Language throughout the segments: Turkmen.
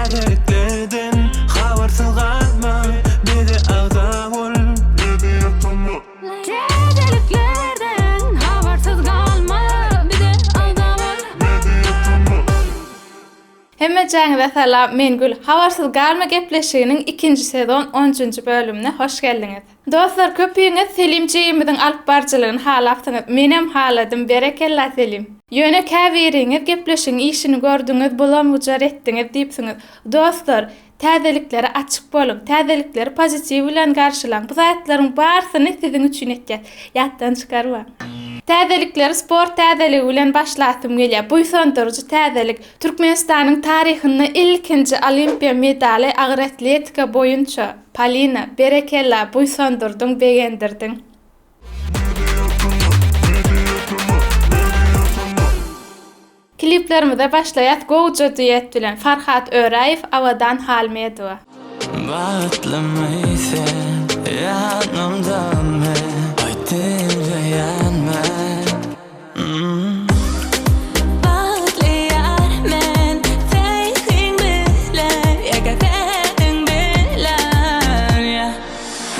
Täzeliklerden habarsyz galma bize agza bol. Täzeliklerden habarsyz galma bize agza bol. Hemmejäňize salam men Gül habarsyz galma gepleşiginiň ikinji sezon onjunjy bölümine hoş geldiňiz. Dostlar köpüňiz Selim jigimiziň alyp baryjylygyny halapsyňyz menem haladym berekella Selim. Ýöne käbiriňiz gepleşigiň işini gördüňiz bulam-bujar etdiňiz diýipsiňiz. Dostlar Täzeliklere açyk boluň, täzelikleri pozitiw bilen garşylaň. Bu zatlaryň barysyny siziň üçin etýäs. Ýatdan çykarmaň. Täzelikleri sport täzeligi bilen başlasym gelýär. Buýsandyryjy täzelik. Türkmenistanyň taryhynda ilkinji olimpiýa medaly agyr atletika boýunça. Polina, berekella, buýsandyrdyň, begendirdiň. Kliplerimize başlaýas gowja duet bilen Farhat Öräýew Abadan Halmedowa. Bagtlymy sen ýanymdamy aýt diňleýänmi. Bagtly ýar men söýgiň bilen ýeke seniň bilen ýa.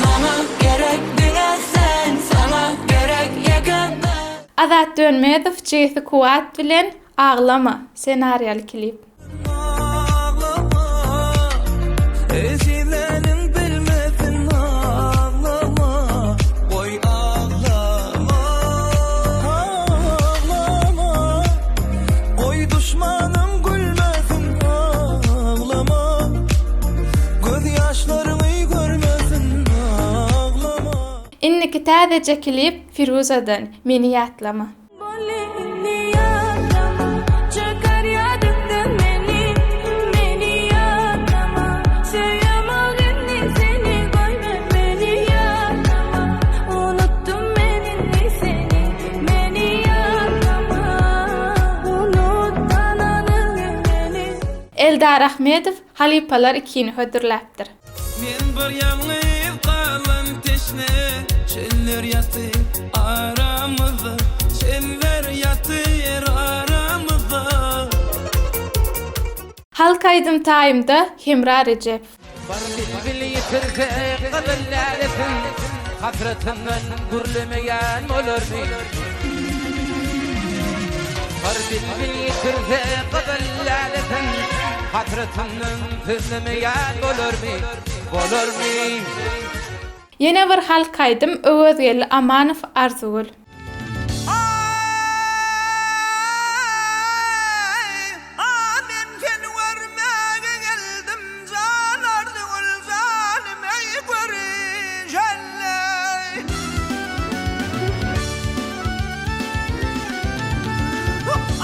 Maňa gerek diňe sen saňa gerek ýeke men. Azat Dönmezow jigisi Kuwat bilen Aglama ssenariýaly klip. Aglama, ejizleniň bilmesin aglama, goý aglama, aglama, goý duşmanyň gülmesin aglama, göz ýaşlaryňy görmesin aglama. Indiki täzeje klip Firuzadan, Meni ýatlama. Boldy indi ýatlama, çykar ýadyňdan meni, meni ýatlama, söýemok indi seni, goýber meni ýatlama, unutdym men indi seni, meni ýatlama, unut tananyňy meni. Eldar Ahmedow Halypalar ikini hödürläpdir. Men bir ýalňyz galan teşne Çöller ýatyr aramyzda Çöller ýatyr aramyzda. Halk aýdym taýymda Hemra Rejepow. Bir bilbil ýitirse gyzyl lälesin, Hasratyndan gürlemeýän bolarmy? Bir bilbil ýitirse gyzyl lälesin, Hasratyndan sözlemeýän bolarmy? Bolarmy? Ýene bir halk aýdym Öwezgeldi Amanow Arzygül. Aý, a men seni görmäge geldim jan Arzygül janym eý görüşeli.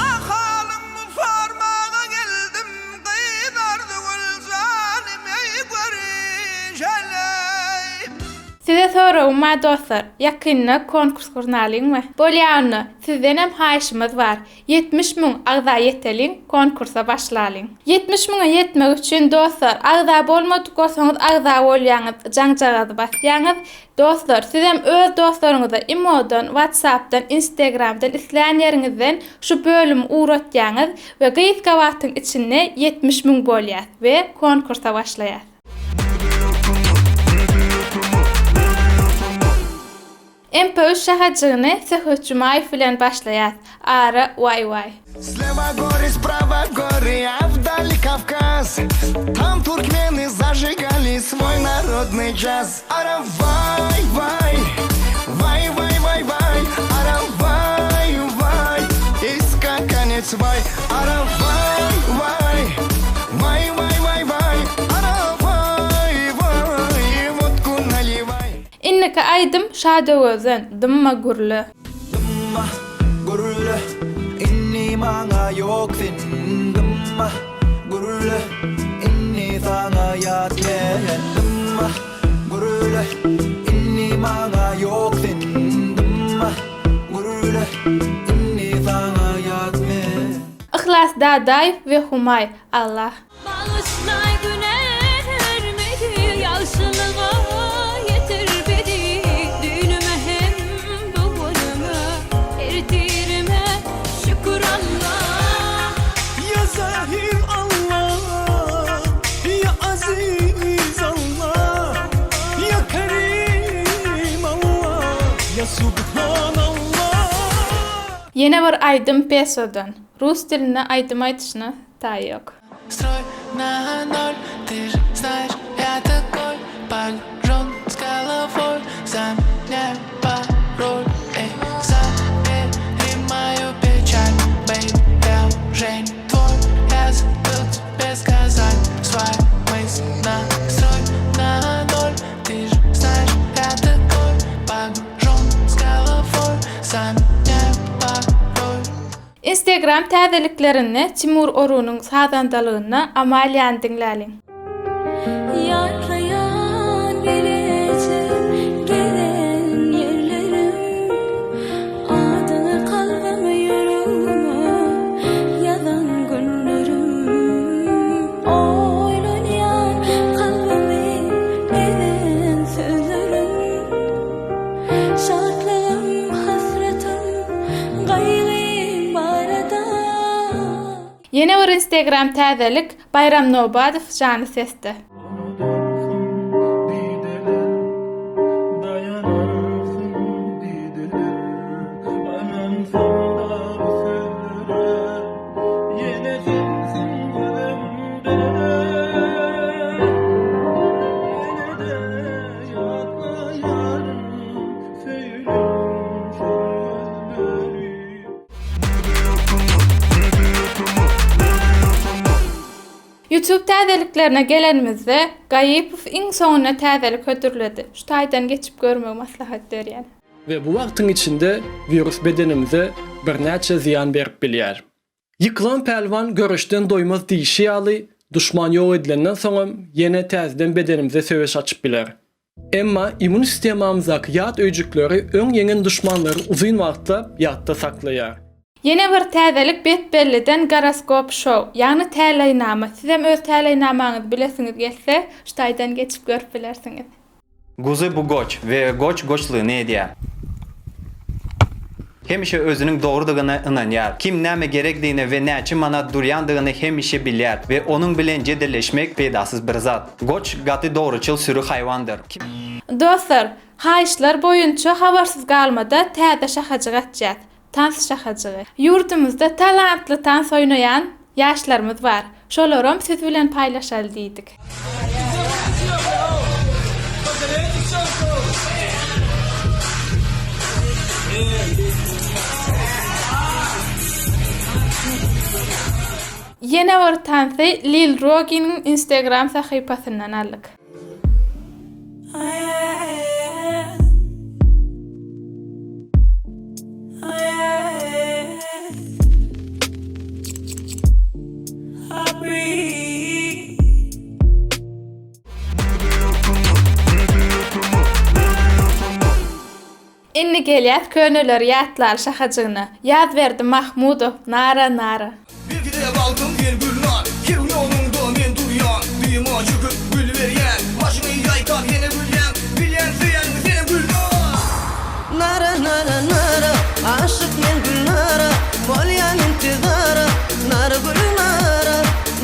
Ahalyňmy sormaga geldim gyz Arzygül janym eý görüşeli. Size soragym bar dostlar, ýakynda konkurs gurnalyňmy? Bolýa onda, sizdenem haýyşymyz bar, 70 müň agza ýeteliň, konkursa başlalyň. 70 müňe ýetmek üçin dostlar, agza bolmadyk bolsaňyz agza bolýaňyz, jaňjagazy basýaňyz, dostlar sizem öz dostlaryňyza imodan, whatsapdan, instagramdan islän ýeriňizden şu bölümi ugratýaňyz we gysga wagtyň içinde 70 müň bolýas we konkursa başlaýas. MP üç şahajygyny Söhbet Jumaýew bilen başlaýas. Ara waý waý. Slewa gory sprawa gory a wdali Kawkaz Tam turkmeny zažigali svoj narodny džaz Ara waý waý waý waý waý waý Ara waý waý iskakanec waý Ara waý waý waý waý waý waý Ara waý waý wodku naliwaý. Indiki aýdym Şadöwezden, Dymma gürle. Dymma gürle indi maňa ýok sen Dymma gürle indi saňa ýat men Dymma gürle indi maňa ýok sen Dymma gürle indi saňa ýat men. Yhlas Dadaýew we Humaý, Allah. Bagyşlaý günälerimi Ýagşylyga ýetir bizi Düýnüme hem bu günüme Ertirime şükür Allah. Ýa zahir Allah. Ýene bir aýdym Pesodan. Rus dilinde aýdym aýdyşyna taý ýok. Stroý na nol, ty ж знаешь, я такой Погружен с головой, за меня пароль Эй, забери мою печаль, бейб, я уже не твой Я забыл тебе сказать свои мысли Настрой на ноль, ты ж знаешь, я такой Погружен с головой, за меня пароль Instagram täzeliklerinde Timur Orunyň sazandalygynda Amaliýany diňläliň. Ýatlaýan bileje gezen ýerlerim Adyňy kalbyma ýüregime ýazan günlerim Oýlanýan kalbymy ezen sözlerim Şatlygym hasratym gaýgym barada. Ýene bir instagram täzelik Baýram Nobadow jany sesde. Unudarsyň diýdiler, daýanarsyň diýdiler. Ynansamda bu sözlere, ýene sensiň gözümde. Ýene-de ýatlaýaryn söýülen şol gözleri. Youtube täzeliklerine gelenimizde Gaýypow iň soňunda täzelik hödürledi. Şu taýdan geçip görmegi maslahat berýän. We bu wagtyň içinde wirus bedenimize birnäçe zyýan berip bilýär. Ýykylan pälwan göreşden doýmaz diýişi ýaly, duşman ýok edilenden soňam ýene täzeden bedenimize söweş açyp biler. Emma immun sistemamyzdaky ýat öýjükleri öň ýeňen duşmanlary uzyn wagtlap ýatda saklaýar. Ýene bir täzelik Betbelliden goroskop show, ýagny täleýnama. Sizem öz täleýnamaňyzy bilesiňiz gelse, şu taýdan geçip görüp bilersiňiz. Guzy bu goç we goç goçlygyny edýär. Hemişe özüniň dogrudygyna ynanýar. Kim näme gerekdigini we näçe manat durýandygyny hemişe bilýär we onuň bilen jedelleşmek peýdasyz bir zat. Goç gaty dogruçyl süri haýwandyr. Kim. Dostlar, haýyşlar boýunça habarsyz galmada täze şahajyk açýas. Tans şahajygy. Ýurdumyzda talantly tans oýnaýan ýaşlarymyz bar. Şolaram siz bilen paýlaşaly diýdik. Ýene bir tansy Lil Roginiň Instagram sahypasyndan aldyk. Indi gelýäs köneleri ýatlaly şahajygyna. Ýazberdi Mahmudow, Nara, nara. Belki-de bagtym sen Gülnar Her gün ýoluňda men durýan Dyma çöküp gül berýän Başyňy ýaýkap ýene gülýäň Bilýän söýýäniňi senem Gülnar. Nara nara nara aşyk men Gülnara Bolýan intizara Nara Gülnara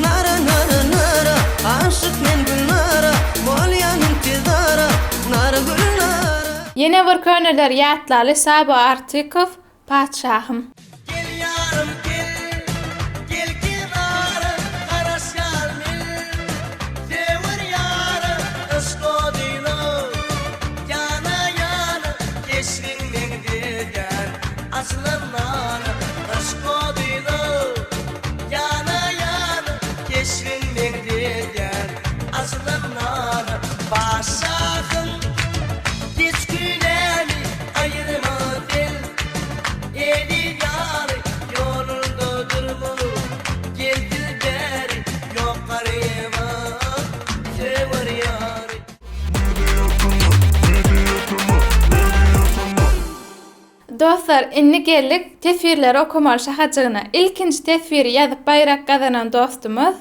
Nara nara nara aşyk men Gülnara Bolýan intizara Nara Gülnara. Ýene bir köneleri ýatlaly Sabo Artykow Patyşahym. Gel ýarym gel, gel kenara, garaşýar men. Söwer ýara, yşk odyna, ýana-ýana, keşbiň meňzedýär açylan nara. Yşk odyna, ýana-ýana, keşbiň meňzedýär açylan nara. Patyşahym, hiç günämi aýyrma sen. Eziz ýary ýolunda durma, Gelsin bäri ýok garyba, Söwer ýary. Dostlar indi geldik teswirleri okamaly şahajygyna. Ilkinji teswiri ýazyp baýrak gazanan dostumyz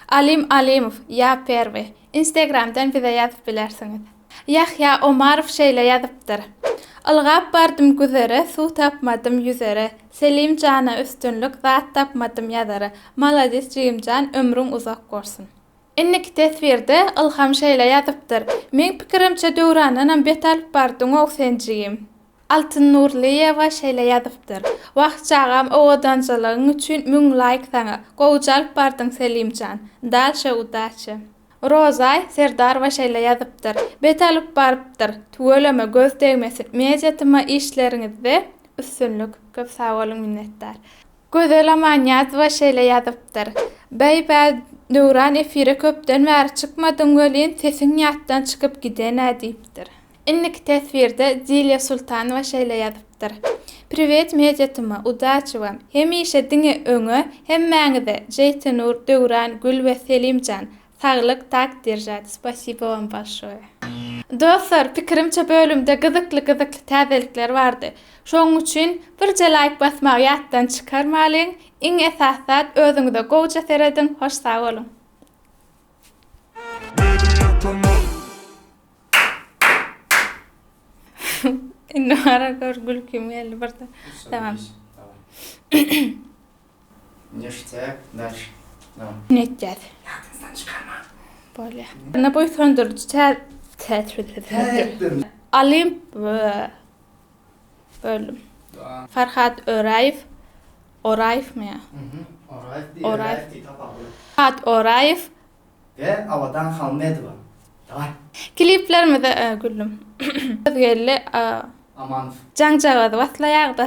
Alim Alimow ýa perwi. Instagramdan bize ýazyp bilersiňiz. Ýahýa Omarow şeýle ýazypdyr, Ylgap bardym güzere, suw tapmadym ýüzere, Selim jana üstünlik, zat tapmadym ýazara. Maladis jigimjan ömrüň uzak bolsun. Indiki teswirde Ylham şeýle ýazypdyr, Meň pikirimçe Döwrandanam bet alyp bardyňow sen jigim. Altyn Nurlyýewa şeýle ýazypdyr, Wah çagam owadanjalygyň üçin müň laýk saňa. Gowja alyp bardyň Selimjan. Dalşe udaçi. Rozaý Serdarowa şeýle ýazypdyr, Bet alyp barypdyr. Tüweleme göz degmesin. Media tma işleriňizde üstünlik. Köp sag boluň minnetdar. Gözel Amanýazowa şeýle ýazypdyr, Bäý-bä Döwran efire köpden bäri çykmadyň welin sesiň ýatdan çykyp giden-ä diýipdir. Indiki teswirde Dilýa Sultanowa şeýle ýazypdyr, Priwet Media Tm, udaçi wam! Hemişe diňe öňe, hemmäňize, Jeýtenur, Döwran, Gül we Selimjan, saglyk, tak deržat, spasibo wam bolşoýe. Dostlar, pikirimçe bölümde gyzykly gyzykly täzelikler bardy. Şoň üçin birje laýk basmagy ýatdan çykarmalyň, iň esasy zat özüňize gowja serediň, hoş sag boluň. Indi bara gör gülkim geldi birden. Tamam. Niştek, daş. Tamam. Ne etýäs? Ýadyňyzdan çykarma. Bolýar. Ne buýsandyryjy tä Olimp bölüm. Farhat Öräýew Oraýewmi ýa? Oraýew Oraýew. Farhat Oraýew We Abadan Halmedowa. Daway. Kliplerimize güldüm. Geldi. Amanow. Jaňjagazy baslaýarda,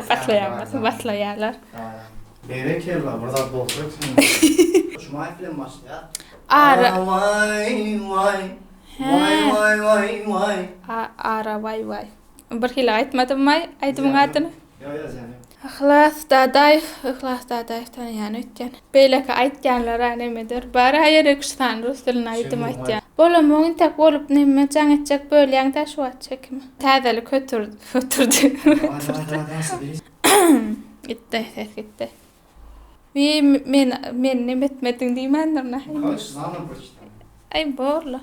baslaýarlar, baslaýarlar. Berekella, bir zat bolsa eksen. Jumaýew bilen başlaýar. Ara. Waý waý. Waý waý waý waý. Ara waý waý. Bir hili aýtmadymmaý aýdymyň adyny? Ýok ýok zyýany ýok. Yhlas Dadaýew Yhlas Dadaýew tanaýan öýtýän. Beýleki aýtýanlara nemedir. Bary ýene üç sany rus dilinde aýdym aýtýan. Bolamok intek bolup neme jaň etjek bölýäňdä şu wagt çekimi. Täzelik hötür hötürdi. Gitdi ses gitdi. Wiý men meni neme etmediň diýmändirin-ä. Aý borla.